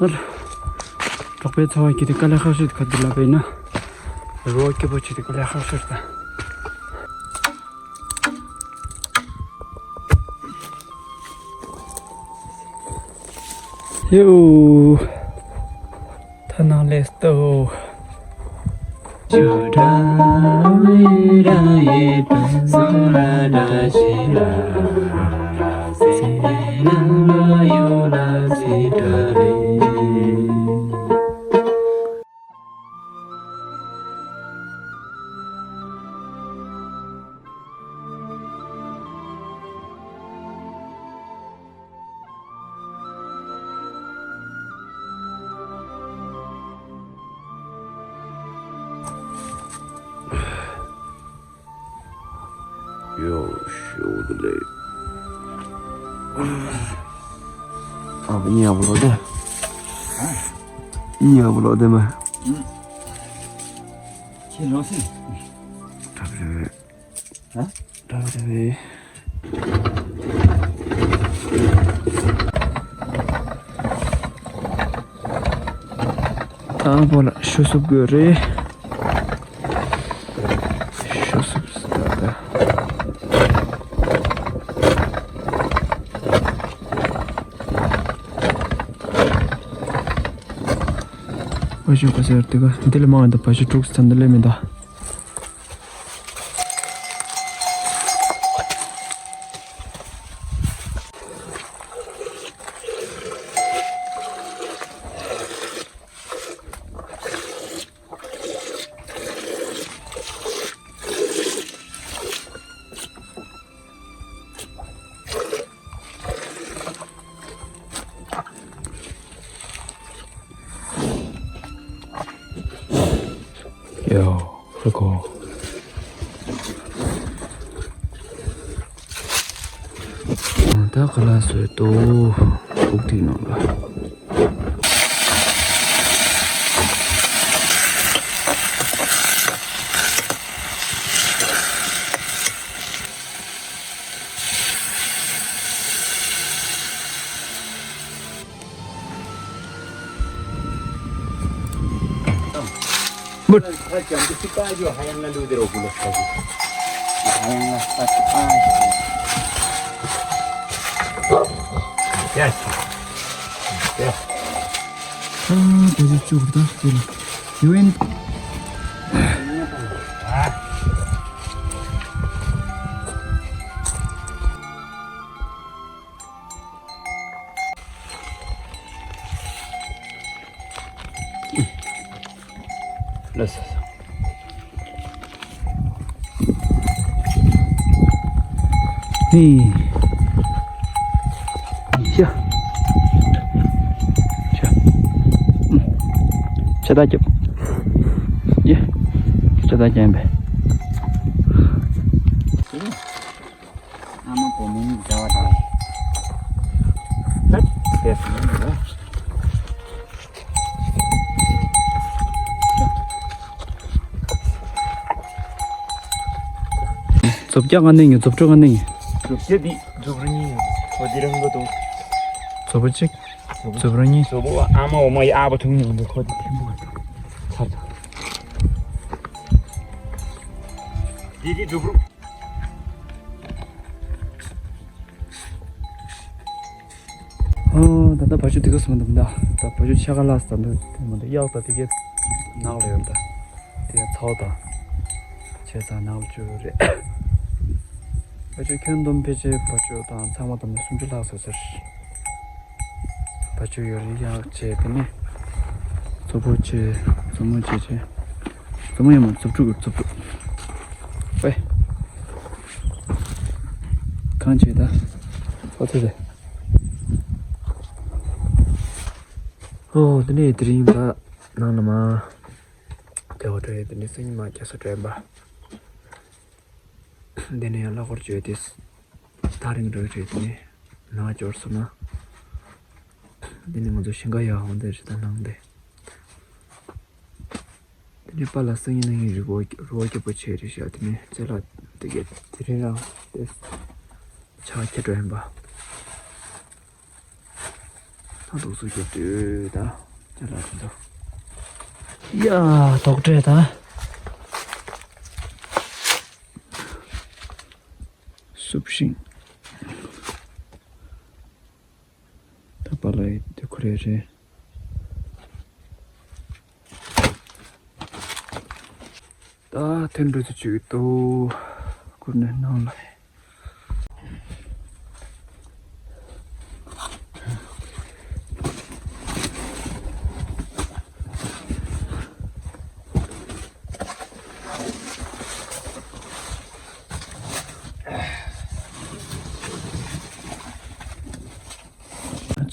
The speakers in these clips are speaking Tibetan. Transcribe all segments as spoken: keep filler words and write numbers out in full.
ཨ་ལ། གྲོགས་པོའི་འཚོ་བ་སྐྱིད་དེ་དཀའ་ལས་ཁག་ཤོས་ག་དུས་ལབ་པ་ཡིན་ན། རོ་སྐྱིད་པོ་བྱེད་དེ་དཀའ་ལས་ཁག་ཤོས་དང་། ཡོ། ཐ་ན་ལེ་སྟོ། ཡོ། ཤོག་ལེ། ཨ་བ་ཉལ་བ་ལོག་དེ། ཉལ་བ་ལོག་དེ་མ། ཁྱེད་ལོག་སི། ཐབས་རེད། ཧ། ད་རེད། ད་བོ་ལ་ཤུ་སུབ་དགོས་རེད། ཤུ་སུབ་ད་ད། བ་ཤུ་ག་ཟེར་དེ་ག་འདི་ལ་མང་ད་བ་ཤུ་དྲུག་ཙམ་ད་ལས་མི་ད། ཡོ། ཧེ་གོ། ད་ག་ལ་སོད་དོ། ཁུག་ཐིག་ནང་ལ། ལགས་སོ། ཧེ། ཤ། ཤ། ཤ་ད་རྒྱབ། ཡེ། ཤ་ད་རྒྱབ་པས། ཨ་མ་བུ་མོ་གཉིས་འབྲེལ་བ་དང་། ཧད། དེ་སུ་མིན་འདུག་རྫོབ་རྒྱག་ང་ནིང་ངེ་རྫོབ་སྤྲོད་ང་ནིང་ངེ། རྫོབ་རྒྱག་འདི་རྫོབ་རུ་གཉིས་ཡོད། ཁོ་འདི་རང་གི་འདུག་རྫོབ་པོ་གཅིག་རྫོབ་པོ་གཉིས། རྫོབ་པོ་ཨ་མ་འོ་མ་ཡི་ཨ་བ་ཐུང་ཉུང་འདུག་ཁོ་འདི་ཐེན་པོ་ཚར་ཚར། འདི་འདི་རྫོབ་རུ། ཨོ། ད་ལྟ་བ་ཕྱུགས་དེ་ག་སོང་འདུག་ད་ད་བ་ཕྱུགས་ཆ་ག་ལ་ས་འདུག་དེ་མ་འདུག་གཡག་ད་དེ་གའི་ནགས་ལ་ཡོད་ད། དེ་ཚའོ་ད་བྱས་ཙང་ནགས་ལ་བཅུག་ཡོད་རེད། བ་ཕྱུགས་ཁྱོན་བསྡོམས་ཕལ་ཆེར་བ་ཕྱུགས་དང་ཚང་མ་བསྡོམས་ནས་སུམ་ཅུ་ལྷག་ཙམ་ཟེར། བ་ཕྱུགས་ཡོད་རེད། གཡག་བྱས་དེ་ནས་མཛོ་པོ་བྱས། མཛོ་མོ་བྱས་བྱས། མཛོ་མོ་ཡང་མ་མཛོ་ཕྲུག་གི་མཛོ་ཕྲུག་ཨེ། གང་བྱས་ད། ཨོ་ཙི་ཙི། ཨོ་དེ་ནས་དེ་རིང་ད་ནང་ལ་མ། དེ་འོ་དེ་དེ་ནས་སང་ཉིན་མ་རྒྱ་ས་དྲན་པ། དེ་ནས་ཡང་གླ་འཁོར་བརྗོད་དེ། ཐག་རིང་རིང་རེད། དེ་ནས་ནང་འབྱོར་སོང་ན། དེ་ནས་ང་ཚོ་ཞིང་ཁ་ཡག་འོང་དེ་རེད་ད་ནང་དེ། དེ་ནས་པཱ་ལགས་སང་ཉིན་གནངས་ཉིན་རི་བོ་རི་བོ་རྒྱལ་པོ་ཆེ་རེད་ཤག་དེ་ནས་རྩེ་ལ་དེ་གས་དེ་རིང་རང་དེ་ཕྱག་ཁྱེར་འགྲོ་ཡིན་པ། ད་ ལུག་སུ་རྒྱབ་དུས་ད་ཅ་ལག་དེ་ཚོ། ཡ། དོག་འདྲེ་ད། སུབ་ཤིང་། ད་པ་ལ་ཡི་དེ་ཁོ་རེ་རེད། ད་ཐོན་འགྲོ་ཚུལ་བྱེད་ཀྱི་འདུག་ཁུར་ནས་ནང་ལ།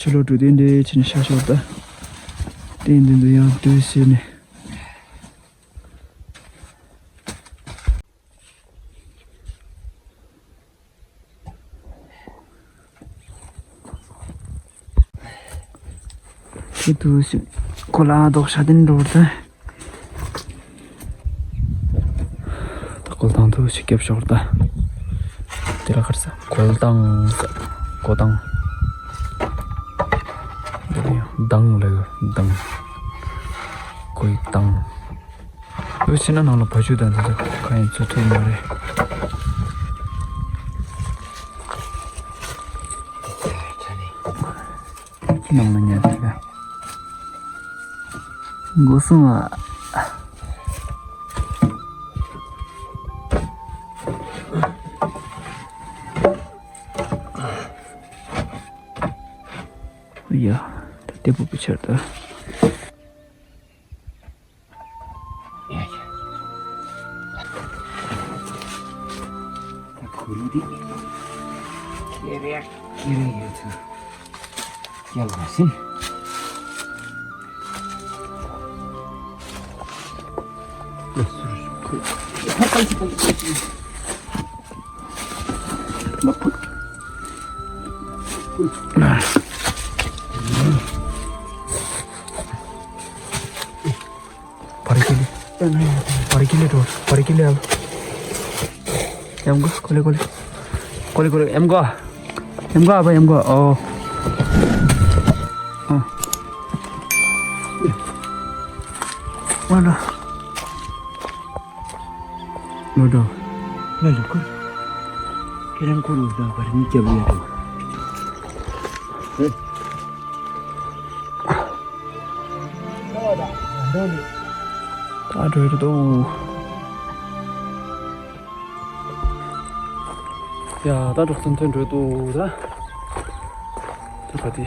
ཕྱི་ལོགས་འགྲོ་དེ་འདྲའི་ཕྱིན་ཤ་ཤོར་ད། དེ་འདི་འདི་ཡང་དུས་ཟེར་ནས། ཁྱེད་དུ་ཞིག་ཁོ་ལ་རྡོག་ཤ་དེ་འགྲོ་ད། ད་ཀོལ་ཐང་དུ་ཞིག་སྐྱབས་ཤོར་ད། དེ་ལ་ཁར་ས་ཀོལ་ཐང་ས་ཀོ་ཐང་། འདི་ནི་དང་ལ་དང་། ཀོལ་ཐང་། འོ་ཕྱི་ན་ནང་ལ་བ་ཕྱུགས་དང་འདི་ཚོ་གང་ཡིན་ཚུད་ཐུབ་མ་རེད། ནང་ལ་ཉལ་ཐུབ་ཡ། མགོ་སོང་བ། ཡ། ད་ལྟད་པོ་པོ་ཆར་ད། ད་ཁོ་ལུ་དེ་ཁེ་རེ་ཁེ་རེ་ཡོད་ཚུལ་སྐྱེལ་བ་ཟིན། ལ་སུར་ཁོ་ཁོ་ཁོ་ཁོ་ཁོ། ལ་ཕུད། ཕུད། བར་ཁྱི་ལི། བར་ཁྱི་ལི་འགྲོ། བར་ཁྱི་ལི་ཨ། ཡམ་གོ་ཀོ་ལེ་ཀོ་ལེ། ཀོ་ལེ་ཀོ་ལེ་ཡམ་གོ། ཡམ་གོ་ཨ་བ་ཡམ་གོ་ཨོ། ཨ། ཨ་ན། ལོ་འགྲོ། ལ་ལུ་ཁུར། ཁྱེད་རང་ཁུར་འུར་དང་བར་མི་རྒྱབ་ཡ་འགྲོ། ཧེ། ད་འགྲོ་ཡི་འདུག་ཡ་ད་གྲོགས་ཚང་ཐོན་འགྲོ་འདུག་ད། ད་ག་དེ།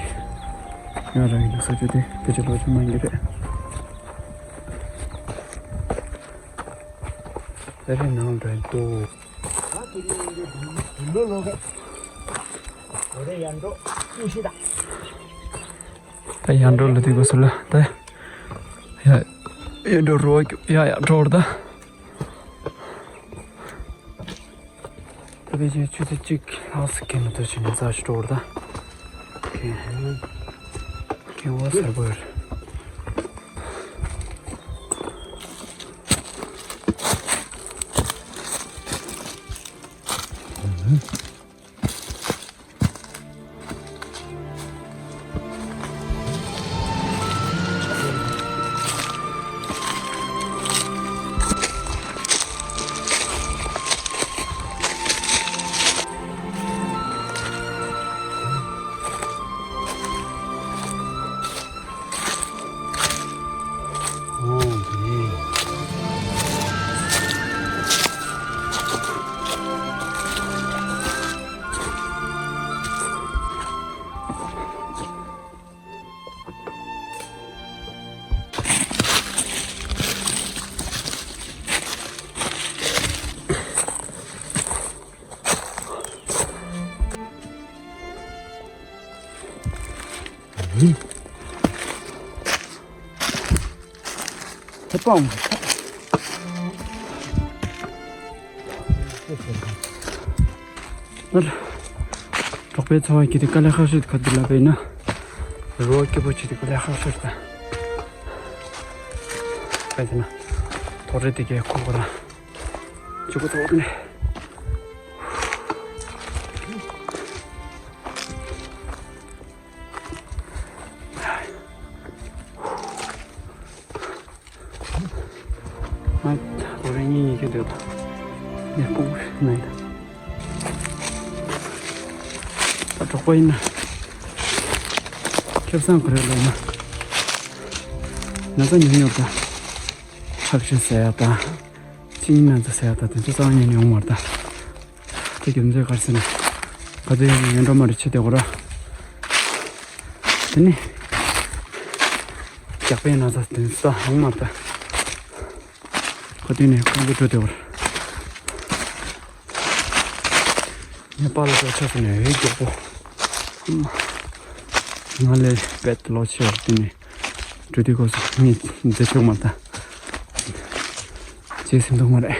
ང་རང་གི་ས་ཆ་དེ་ཕལ་ཆེར་ལོ་ཆུང་མ་ཡིན་གྱི་རེད། ད་རེས་ནང་འགྲོ་ཡི་འདུག་ད་ཡར་འགྲོ་ལ་དེ་གོ་སོ་ལ་ད། ཡ། ཡར་འགྲོ་རོ་ཡ་ཡ་འགྲོ་ར་ད། ད་ཕལ་ཆེར་ཆུ་ཚོད་གཅིག་ལྷག་ཙམ་གྱི་ནང་དུ་ཕྱིན་ནས་རྩ་ཞིག་འགྲོ་ར་ད། ཁེ་ཁེ་བ་སར་བར། ཐེ་པོང་། གྲོགས་པོའི་འཚོ་བ་སྐྱིད་དེ་དཀའ་ལས་ཁག་ཤོས་དེ་ག་དུས་ལབ་པ་ཡིན་ན། རོ་སྐྱིད་པོ་བྱེད་དེ་དཀའ་ལས་ཁག་ཤོས་དང་། ག་ཟེར་ན། དོ་རེ་དེ་གའི་ཁོག་ར། ཇུ་གུ་ཐོག་ནས། ང་ད་རེས་གཉིད་གཉིད་ཀྱི་འདོད་པ། ནས་སྤུ་གུ་ན་ཡིན་ད། ད་གྲོགས་པོ་ཡིན་ན། ཁེ་བཟང་ག་རེ་ལབ་ན། ན་ཚ་ཉུང་ཉུང་ད། ཁྲག་ཤེད་ཟེར་ཡ་ད། གཅིན་སྙི་ན་ཚ་ཟེར་ཡ་ད་དེ་ཚོ་རྩ་བ་ཉིད་ནས་ཡོང་མ་རེད་ད། དེ་རྒྱུ་མཚན་ག་རེ་ཟེར་ན། ག་ཚོད་ཡིན་ཡོན་འགྲོ་མ་རེད་ཆེ་དེ་གོ་ར། དེ་ནི། རྒྱགས་པའི་ན་ཚ་དེ་ཚོ་ཡོང་མ་རེད་ད། ཁོ་དུས་ནས་ཁོང་ཚོ་འགྲོ་དེ་བར། ངས་པཱ་ལགས་ཚོ་ཆགས་སོང་ནས་འོས་མགྱོགས་པོ། ང་ལས་བེད་ལོ་ཆེ་བར་བརྟེན་ནས་འགྲོ་དུས་སྐབས་སུ་ངས་མཛེས་ཆོག་མ་ད། བརྗེད་ཟིན་འདུག་མ་རེད།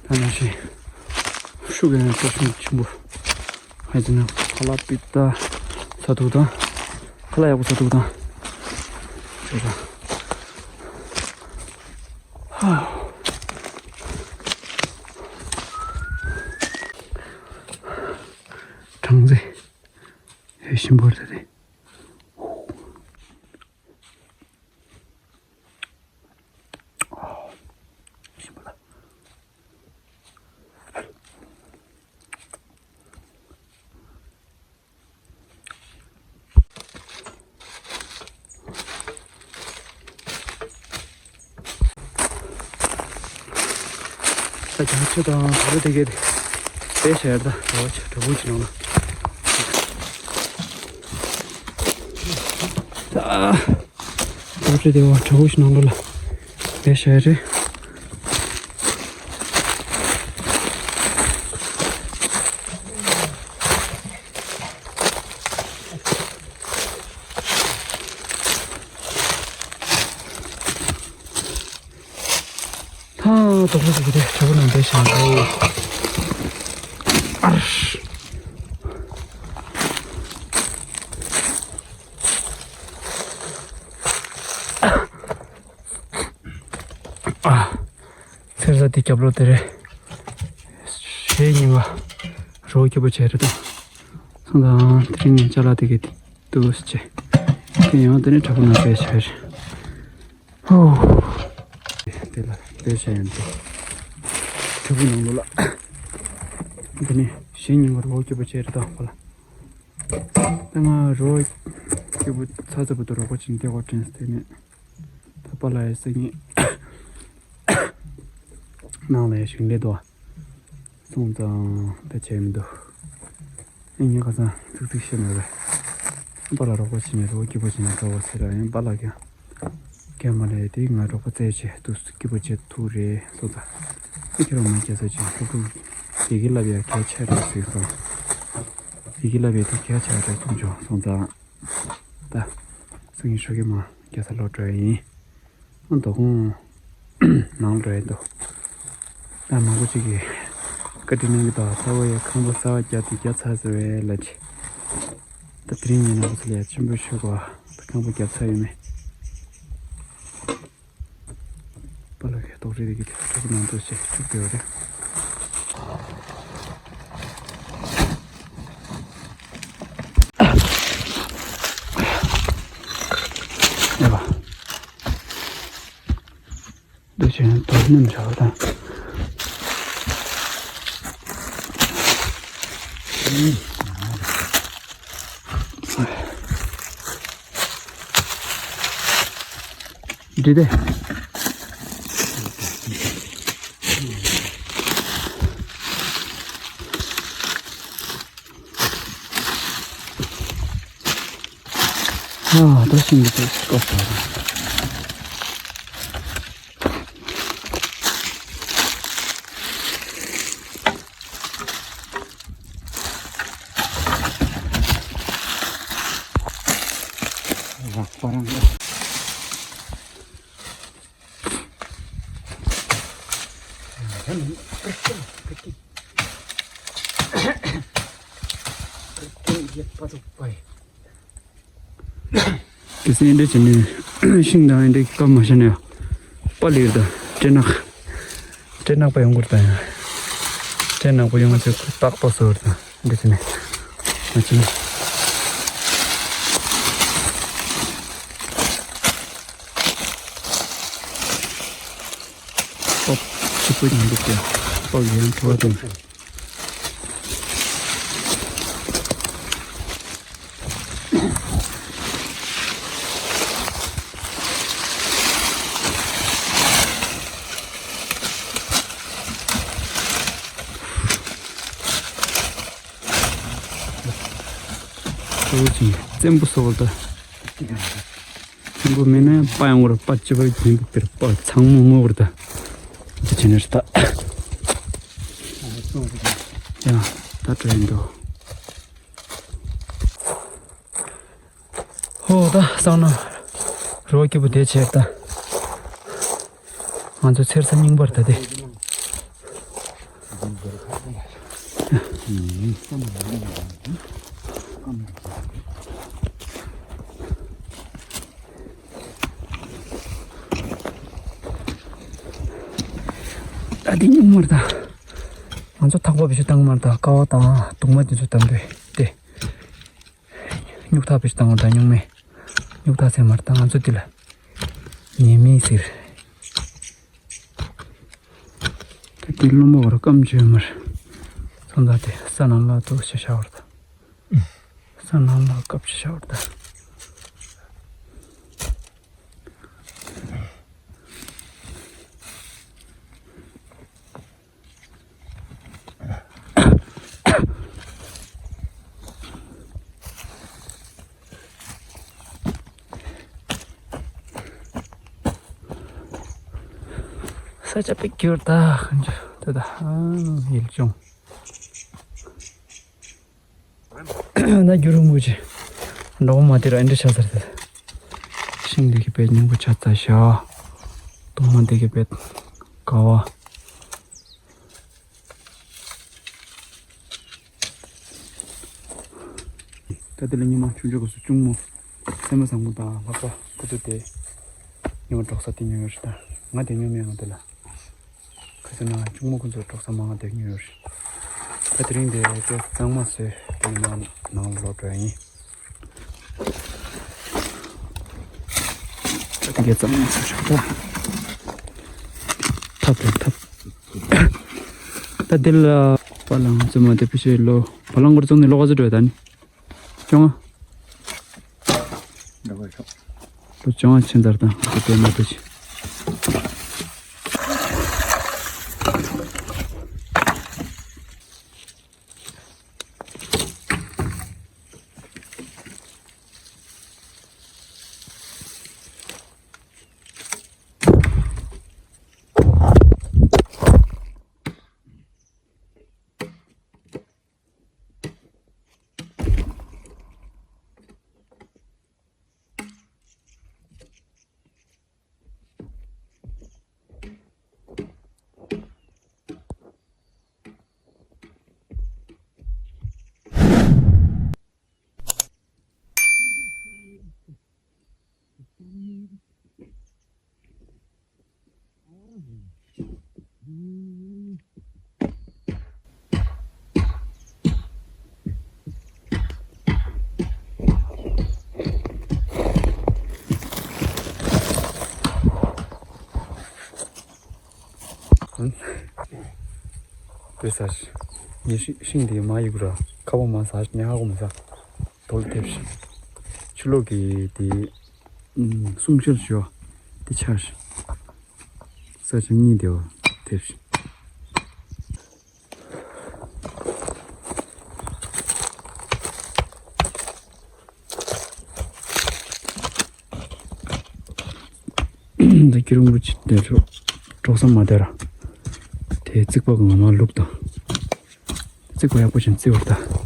ད་ནང་བཞིན་ཤུགས་ཡང་སྐྱོ་ཤུགས་ཆེན་པོ། ཧའི་ཙི་ན་ཁ་ལག་པི་ཏ་ཚ་ཐུག་དང་། ཁ་ལག་ཡག་པོ་ཚ་ཐུག་དང་། རེད་པ། ཧ། གྲང་རྩེ། ཧེ་ཞིམ་པོ་རེད་དེ། ཞིམ་པོ་ལ། ད་རྒྱ་ཆུ་དང་བ་ར་དེ་གའི་དེ་བྱས་ད་རྒྱ་ཆུ་གྲོག་པོ་ཅི་ནང་ལ། ད། ད་རེད་དེ་བ་གྲོག་པོ་ཅི་ནང་ལ་བྱས་རེད། ཐང་དོག་པོ་ཟེར་གྱི་རེད་གྲོགས་པོ་རྣམས་བསྡད་ཤིང་རེད། ཨར། ཨ། ཚེར་ས་དེ་རྒྱབ་ལོགས་དེ་རེད། གཞེས་རྙིང་པ་རི་བོ་སྐྱིད་པོ་བྱས་རེད་དོ། སོང་ཙང་དེ་རིང་ནས་ཅ་ལག་དེ་གའི་དུ་བྱས། དེ་ཡང་དེ་ནས་དྲག་པོ་ནང་བས་བྱས་རེད། ཧོ། དེ་ལ་བས་བྱས་ཡོད་འདུག་དྲག་པོ་ནང་ལོགས་ལ། དེ་ནས་གཞེས་རྙིང་པ་རི་བོ་སྐྱིད་པོ་བྱས་རེད་དོ་ཁོ་ལ། ད་ང་རི་བོ་སྐྱིད་པོ་ཚ་ཚ་བུ་དུ་རོགས་པ་བྱིན་ཏེ་གོ་དྲན་སྟེ་ནས། ད་པཱ་ལགས་ཡ་སེ་ངེད་ནང་ལ་ཡ་ཞིང་ལས་དོ། སོང་ཙང་ད་བྱས་མི་འདུག་ཨེ་ངས་ཁ་སང་ཚིག་ཚིག་བཤད་མེད་པས། པཱ་ལགས་རོགས་པ་བྱས་ནས་རི་བོ་སྐྱིད་པོ་བྱས་ནས་འགྲོ་བ་ཟེར་ར་ཡིན། པཱ་ལགས་ཀྱང་སྐྱེལ་མ་རེད་དེ་ང་རོགས་པ་བཙལ་བྱས་དུ་སྐྱིད་པོ་བྱེད་ཐུབ་རེད་སོང་ཙང་། ཨེ་ཁྱེད་རང་མ་སྐྱེལ་ས་ཅིག་ཐུག་ཐུག་ཡི་གེ་བསླབ་ཡ་གལ་ཆེ་རེད་ཟེར་སོང་། ཡི་གེ་བསླབ་ཡ་དེ་གལ་ཆེ་རེད་གསུངས་བྱུང་སོང་ཙང་། ད། སང་ཉིན་ཞོགས་ཀས་མར་རྒྱལ་ས་ལོག་འགྲོ་ཡ་ཡིན། ཨ་མདོ་ཁམས་ནང་འགྲོ་ཡ་འདུག་ད་མང་པོ་ཅིག་གིས་བཀའ་དྲིན་གནང་གི་འདུག་ད་བོ་ཡ་ཁང་པ་གསར་པ་བརྒྱབ་དེ་རྒྱབ་ཚར་ཟེར་བས་ལབ་ཅིག་ད་དེ་རིང་ཉིན་ནང་ཚོ་ལ་ཡ་ཆེན་པོ་ཞུ་གོ་ད་ཁང་པ་རྒྱབ་ཚར་ཡོད་མེད། པཱ་ལགས་ཀྱིས་རྡོག་རིལ་རིལ་གྱི་ཐོག་ནང་དུ་ཞིག་བཅུག་ཡོད་རེད། ཡ་བ། འདི་བྱས་ན་དོ་སྣུམ་བྱ་བ་དང་། འདི་དེ། ཨ་ད་ཤིང་གི་དེ་སྐོར་ཞིག་རེད། རག་པ་རང་རེད། དེ་སེ་འདྲ་བྱས་ནས་ཤིང་དང་འདྲ་སྐམ་མ་བྱས་ནས་པ་ལིར་དང་སྤྲེ་ནག་སྤྲེ་ནག་པ་ཡོང་གི་རེད་ད་ཡང་སྤྲེ་ནག་པ་ཡོང་ཚེ་ཁོ་རྟག་པ་བཟོ་རེད་ད་འདྲ་བྱས་ནས་མ་བྱས་ནས། པོ་ཡིན་འདུག་སྟེ། པགས་ཡང་བྲོ་བ་དང་། ཨོ་ཅིག་བཙན་པོ་སོགས་ལ། ཆེན་པོ་མེད་ན་ཡང་པ་ཡང་བར་པ་ཅི་བར་གྱིན་པར་པ་ཚང་མ་ངོ་བར་ད། དེ་ཆེ་ནས་ད། ཡང་ད་དྲན་འདུག་ཧོ་ད་སང་ན་རོ་སྐྱིད་པོ་དེ་བྱས་ད། ང་ཚོ་ཚེར་ས་རྙིང་པར་ད་དེ། ད་དེ་རྙིང་མར་ད། ང་ཚོ་ཐག་པ་བེད་སྤྱོད་བཏང་མར་ད་ཀ་བ་དང་གདུང་མ་དེ་ཚོ་བཏང་དུས་དེ། སྨྱུག་ཐག་བེད་སྤྱོད་བཏང་བ་ད་རྙིང་མའི། སྨྱུག་ཐག་ཚད་མར་ད་ང་ཚོ་དེ་ལ། ཉེས་མེད་ཟེར། ད་དེ་སློང་མོ་བར་སྐམ་བྱོས་མར། ཚོན་མདའ་དེ་ས་ནང་ལ་ཏོག་ཅིག་བཞག་བར་ད། ས་ནང་ལ་སྐབས་ཅིག་བཞག་བར་ད། ས་ཆ་པིག་གྱུར་ད་ཁ་འཇོ་ད་ད་ཧ་ཡིལ་ཅུང་། ན་རྒྱུ་རུ་མུ་ཅི་འགྲོ་མ་དེ་ར་ཨེ་འདྲ་ཆ་ཟེར་ད། ཤིང་འདི་གི་བེད་སྙིང་པོ་ཆ་ཚ་ཤ། གདུང་མ་འདི་གི་བེད་ཀ་བ། ད་དེ་ལ་ཉི་མ་ཆུང་ཆུང་སྐབས་སུ་གཅུང་མོ་སེམས་པ་བཟང་པོ་དང་ལྷག་པ་ཁོ་ཚོ་དེ་ཉི་མ་འབྲོག་ས་དེ་ཉོ་ཡོད་རེད། ད་ང་དེ་ཉོ་མེད། ང་དེ་ལ་ཁ་སང་ན་གཅུང་མོ་ཁོ་ཚོ་འབྲོག་ས་མང་ང་དེ་ཉོ་ཡོད་རེད། ད་དེ་རིང་དེ་ཁྱོད་གཙང་མ་བཟོས་དེ་ཉི་མ་ནང་ལོག་འགྲོ་ཡ་ཡིན། ད་དེ་ག་གཙང་མ་བཟོས་ཤག་ད་ཐབ་དང་ཐབ། ད་དེ་ལ་བ་ལང་ཙི་མ་དེ་ཕི་ཤེ་ལོ་བ་ལང་གོར་ཙོང་ནས་ལོ་ག་ཚོད་འགྲོ་ཡ་ད་ནི། བཅོ་ལྔ། འདྲ་བ་ཤོག་ལོ་བཅོ་ལྔ་ཕྱིན་ཚར་དང་དེ་དེ་མ་ཐུག་ཅིག་དེ་ཟ་ཞིག་ངས་ཤིང་ཤིང་དེ་མ་ཡིག་ར་ཁ་བོ་མ་ཟ་ཉ་ཧ་གོ་མ་ཟ། དོལ་ཐེབས་ཤིང་ཕྱི་ལོགས་ཀྱི་དེ་སུང་ཤར་ཞོ་དེ་ཆར་ཤིང་ས་ཆ་གཉིས་དེ་བ་ཐེབས་ཤིང་། འདི་ཀི་རུང་གི་ཆིག་དེ་ཚོ་གྲོགས་སམ་མ་དེ་ར། དེ་རྩིག་པ་གི་ངོ་མ་ལུག་དང་། རྩིག་པ་ཡག་པོ་ཞིག་རྩི་བར་ད།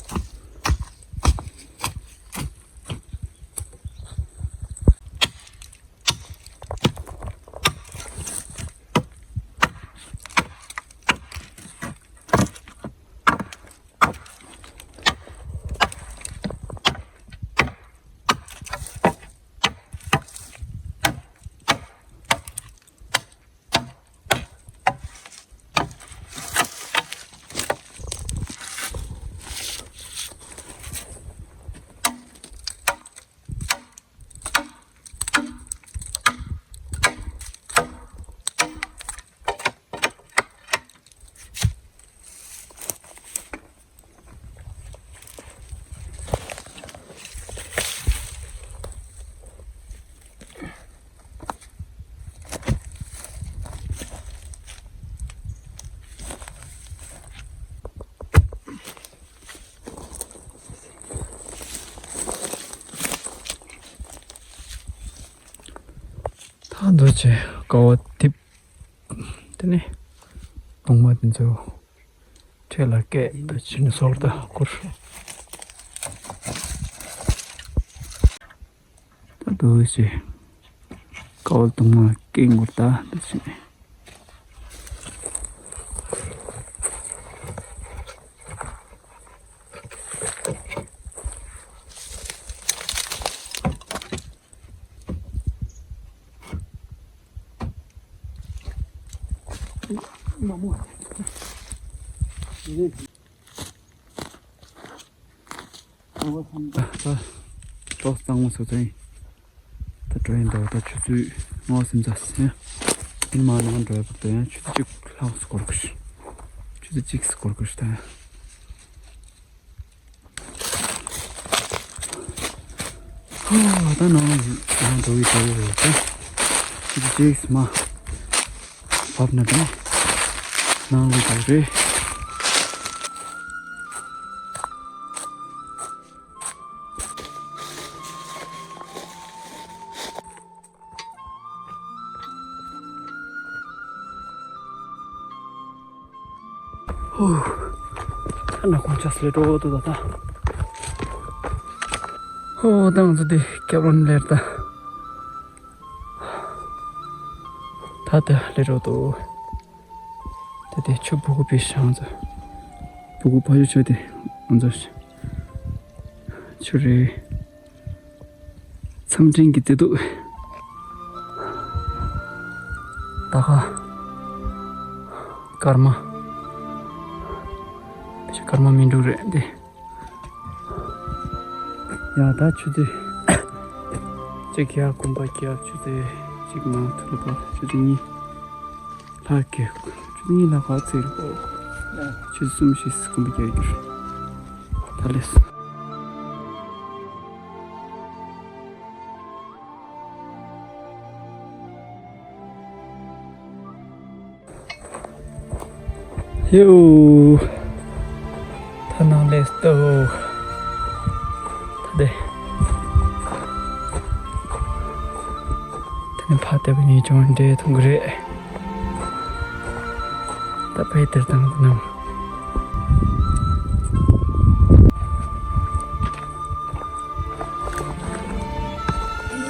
ད་འདུག་ཅེ་ཀ་བ་ཐིབ། དེ་ནས་གདུང་མ་དེ་ཚོ་འཕྲེད་ལ་བཀལ་ད་ཕྱིན་ནས་སོར་ད་བསྐུར། ད་འདུག་ཅེ་ཀ་བ་གདུང་མ་བཀལ་འགོར་ད་འདུག་ཅེ། ལོ་གཙང་མ་སོ་སོ་ཡིན། ད་འགྲོ་ཡིན་འདུག་ད་ཆུ་ཚོད་ལྔ་སེམས་ཙམ་ཟིན། ཡིན་མ་ནང་འགྲོ་ཡ་བར་དུ་ཡང་ཆུ་ཚོད་གཅིག་ལྷག་སུ་འགོར་གི་ཤི། ཆུ་ཚོད་གཅིག་སུ་འགོར་གི་ཤི་ད། ཧོ། ད་ནང་ནང་འགྲོ་ཡི་འགྲོ་ཡི་རེད་ད། ཅིག་ཅིག་མ་བབས་ན་ད་ནང་ལ་འགྲོ་རེད། ཧོ། ད་ནག་ཁུང་ཆགས་སླེབས་འགྲོ་འདུག་ད་ད། ཧོ། ད་ང་ཚོ་འདི་ཀེབ་རོན་ལེར་ད། ད་ད་སླེབས་འགྲོ་འདུག་ད་དེ་ཆུ་ཕུ་གུ་པི་ཤང་ཚོ། ཕུ་གུ་ཕ་ཡུལ་ཆོས་དེ་ང་ཚོ་ཆུ་རེད། མཚམས་སྤྲིན་གྱི་མཛེས་སྡུག་ད་ག་སྐར་མ། ཕལ་ཆེར་སྐར་མ་སྨིན་དྲུག་རེད་འདི། ཡ་ད་ཆུ་ཚོད་གཅིག་ཡར་གུམ་པ་བརྒྱབ། ཆུ་ཚོད་གཅིག་མ་ཐུར་ལ་བབས། ཆུ་ཚོད་གཉིས་ལྷག་གི་ཆུ་ཚོད་གཉིས་ལྷག་ག་ཚོད་རེད་པོ། ཆུ་ཚོད་གསུམ་བཞི་གུམ་པ་བརྒྱབ་ཡོད་རེད། ད་ལེས། ཡོ། ད་ནང་ལེས་ཏོ། ད་དེ། ད་ནི་ཕ་ཏེ་བ་ནི་ཅོང་འདྲེ་ཐུང་གི་རེད། ད་ཕའི་དེར་དང་དུ་ནམ།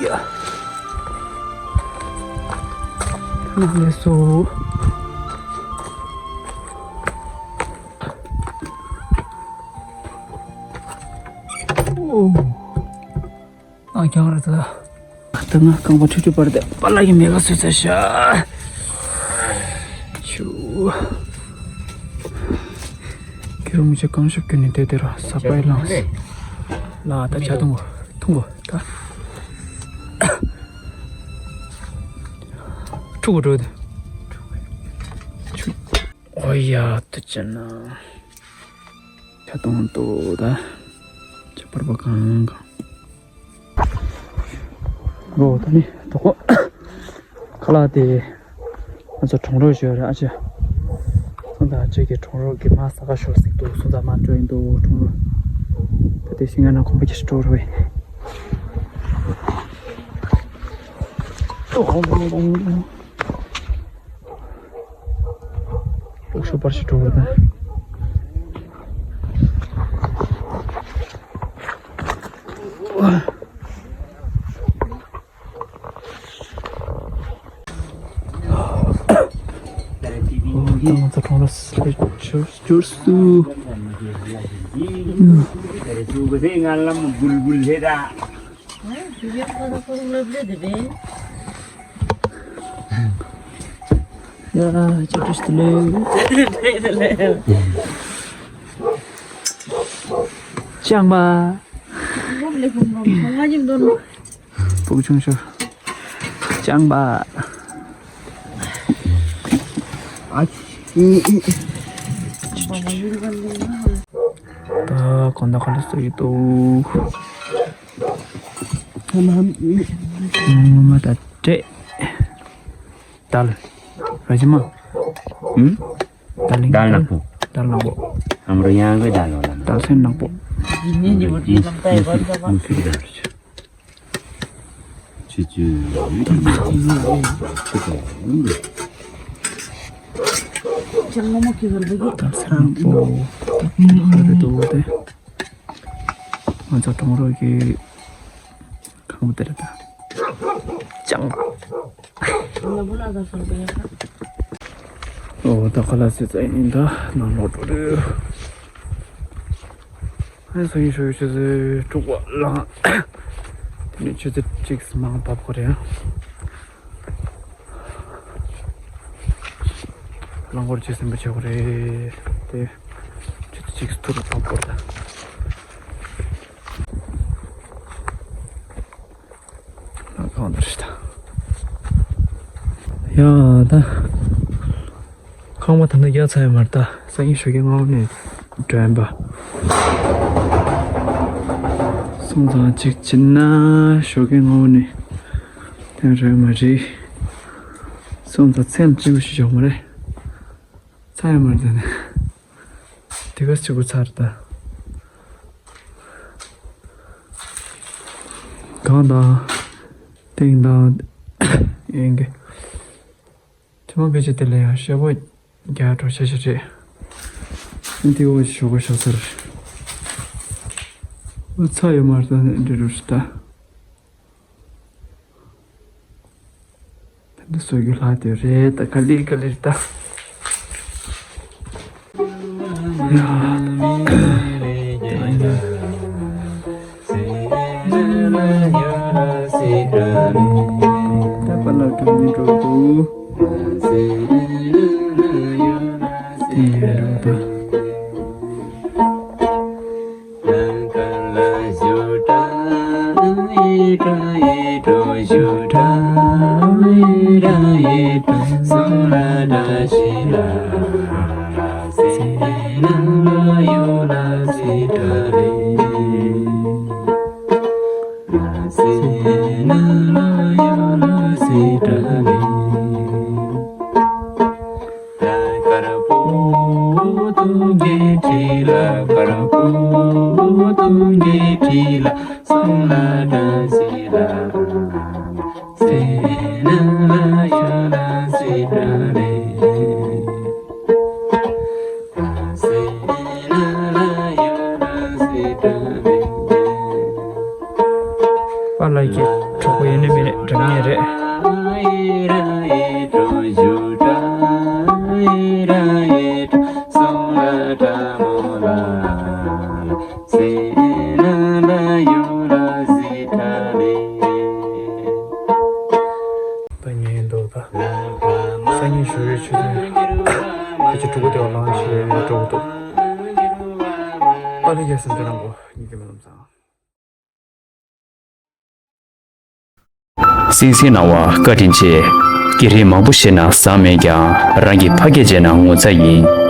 ཡ། ནང་ལས་སོ། ཨོ། ཨ་རྒྱང་རེད་ད། ད་ང་རྐང་པ་ཁྲུ་ཁྲུ་པར་དེ་པ་ལག་གི་མེ་ག་སུས་ཚ་ཤ། ཆུ། ཁྱི་རུ་མི་ཆེ་རྐང་ཤུབས་ཀྱི་ནི་དེ་དེ་ར་ས་པའི་ལངས། ལ་ད་ཆ་ཐུང་གོ་ཐུང་གོ་ད། ཁྲུ་གོ་འགྲོ་དེ། ཆུ། ཨོ་ཡ་དུ་ཅན་ན། ཆ་ཐུང་དུ་ད། ཆ་པར་པ་གང་གང་། ལོ་ད་ནི་དོ་ཁོ། ཁ་ལག་དེ། ང་ཚོ་གྲོང་རོགས་ཞོར་རེད་ཨ་ཅེ། སོང་ད་ཅེ་གི་གྲོང་རོགས་ཀྱི་མ་ས་ག་ཞོར་ཟིག་ཏུ་སོང་ད་མ་འགྲོ་ཡིན་འདུག་གྲོང་རོགས། ད་དེ་ཤིང་ང་ན་གོམ་པ་ཁྱེར་འགྲོ་རུ་བས། ལུག་ཤོ་པར་ཞིག་འགྲོ་བར་ད། ང་ཚོ་གྲོང་རོགས་སུ་འབྱོར་སུ། ཡ་ཅི་བྲིས་ཏེ་ལེ། ཅང་མ། སྤུ་གུ་ཆུང་ཤོས། ཅང་པ། ཨ་ཙི། ད་གོང་ད་ག་ལ་སོ་ཡི་ཏོ། ང་མ་ད་ཏྲེ། དལ། ར་ཅི་མ། ཨུམ། དལ་ལིང་དལ་ནག་པོ། དལ་ནག་པོ། ཨམ་རོ་ཡང་གི་དལ་ལོ་ལ། དལ་སེང་ནག་པོ། ཡིན་ནི་ཉི་མ་དེ་ལམ་ལྟ་ཡི་བར་འདྲ་བ། ཅི་ཅི་ཡོད་ཅི་ཅི་ཡོད་ཅི་ཅི་ཡོད། ད་སང་པོ་ད་ཁུང་ཁ་རེ་འདུག་སྟེ། ང་ཚོ་གྲོང་རོགས་ཀྱི་ཁང་པ་དེ་རེད་ད། ཅང་། ཨོ་ད་ཁ་ལག་ཟས་ཚར་ཡིན་ད་ནང་ལོག་འགྲོ་རེད། ཨ་སང་ཉིན་ཞོགས་ཀྱི་ཆུ་ཚོད་དྲུག་པ་ལངས། དེ་ནས་ཆུ་ཚོད་གཅིག་མང་བབས་དགོས་རེད། རླངས་འཁོར་གཅིག་ཟིན་པ་བྱེད་དགོས་རེད་དེ། ཆུ་ཚོད་གཅིག་ཐུག་བབས་དགོས་རེད། ལ་གང་འདྲ་ཞིག་ད། ཡ་ད། ཁང་པ་ད་ནི་རྒྱག་ཚར་ཡོད་མ་རེད་ད། སང་ཉིན་ཞོགས་ཀས་སྔ་པོ་ནས་འགྲོ་ཡིན་པ། སོང་ཙང་གཅིག་བྱས་ན་ཞོགས་ཀས་སྔ་པོ་ནས་དེ་འགྲོ་ཡོད་མ་རེད། སོང་ཙང་མཚན་གཅིག་པུ་ཞིག་ཞོགས་མ་རེད། ཚར་ཡོད་མ་རེད་ད་ནི། དེ་ག་གཅིག་པུ་ཚར་ད། གང་དང་། སྟེང་དང་། ཡིན་གི། ཐུན་མོང་དཔེ་ཆ་དེ་ལ་ཡང་ཤེལ་སྒོ་རྒྱག་འགྲོ་ཤ་ཤ་རེད། ཨ་དེ་འོ་ཞོགས་པ་ཞོགས་ཚར། འོ་ཚར་ཡོད་མ་རེད་ད་ནི་འདྲི་རུ་རེད་ད། ད་འདི་བཟོ་རྒྱུ་ལྷག་དེ་རེད་ད་ག་ལེར་ག་ལེར་ད། ད་པ་ལགས་གྲོངས་ནས་འགྲོ་འདུག་དེ་ཡིན་འགྲོ་ད། དཀར་པོ་དུང་གི་ཁྲི་ལ། དཀར་པོ་དུང་གི་ཁྲི་ལ། སོང་ལ་བཀྲ་ཤིས་ལ། སེ་ན་ལ་ཡ་ལ་སི་ཏྲ་ལེ། སེ་ན་ལ་ཡ་ལ་སི་ཏྲ་ལེ། པཱ་ལགས་ཀྱི་གྲོགས་པོ་ཡིན་ནི་མིན་ནི་འདྲ་མཉམ་རེད། ད་ཉལ་འདུག་ད། སང་ཉིན་ཞོགས་ཀས་ཆུ་ཚོད་ཕལ་ཆེར་དྲུག་པ་དེ་བ་ལངས་ཤེས་འགྲོ་གི་འདུག་པཱ་ལགས་ཀྱིས་སེམས་ཁྲལ་གནང་གོ། ཉིན་རྒྱུན་མ་ལམ་སང་། གསན་གཟིགས་གནང་བར་བཀའ་དྲིན་ཆེ། སྐད་རིགས་མང་པོ་ཤེས་ན་བཟང་མེད་ཀྱང་རང་གི་ཕ་སྐད་བརྗེད་ན་ངོ་ཚ་ཡིན།